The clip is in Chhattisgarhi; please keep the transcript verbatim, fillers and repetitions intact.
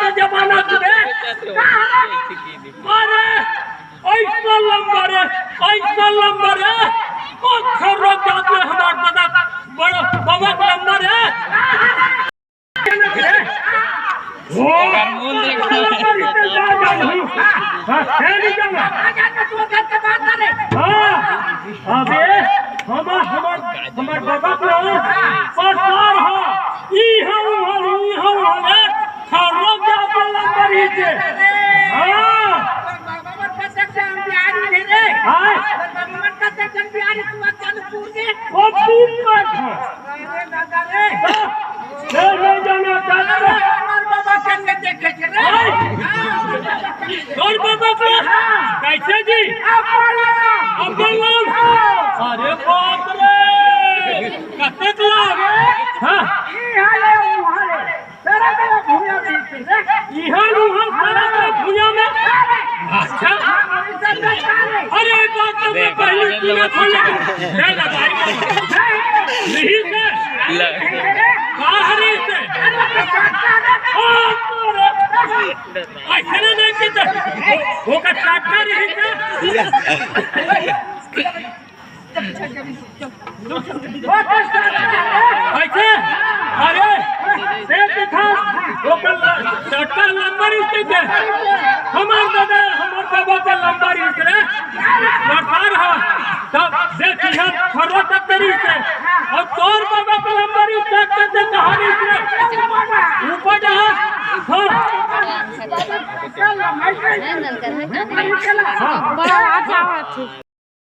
जमाना के रे। अरे, ऐसा लंबा रे, ऐसा लंबा रे। ओ खर्रो जात ले हमार दादा, बड़ा बाबा के लंबा रे। ओ, लंबा रे, जा, जा, जा। हाँ, है नहीं जाना। हाँ, अबे, हमार, हमार, हमार बाबा के सरकार ह। ई हम, हम, ई हम, हम, खर्रो जात ले लंबा रे। हाँ। बाबा प्रत्यक्ष हम बिहारी नहीं रे। हाँ। बाबा प्रत्यक्ष हम बिहारी, तू मत चल पूर के। वो तीन बार था। अरे दादा रे। ले, ले जाना, दादा रे। हमार बाबा के देखे के रे। हाँ। तोर बाबा के? हाँ। कैसे जी? अपन नाम। अपन नाम? हाँ। अरे बाप रे। कतेक लाभ? हाँ। ई हाले, ऊ हाले। तेरा मेरा भूया मिलती है। इहाँ उहाँ तेरा मेरा भूया में। अच्छा। अरे बात तो मैं पहले सुना था, लेकिन नहीं लगा। नहीं से। ले। बाहरी से। ओ, तोरे। ऐसे ना नहीं कीता। वो, वो का चाटा नहीं से। ऐसे? अरे, देख दिखा, ओकर ल-, लटका लंबा रिश्ते के। हमार दादा, हमार बाबा के लंबा रिश्ते रे। लटकार ह। तब देख, इहाँ खरो तक के रिश्ते। और तोर बाबा के लंबा रिश्ते, तब देख, कहाँ रिश्ते? ऊपर जा। हाँ। हाँ। बड़ा अच्छा बात है।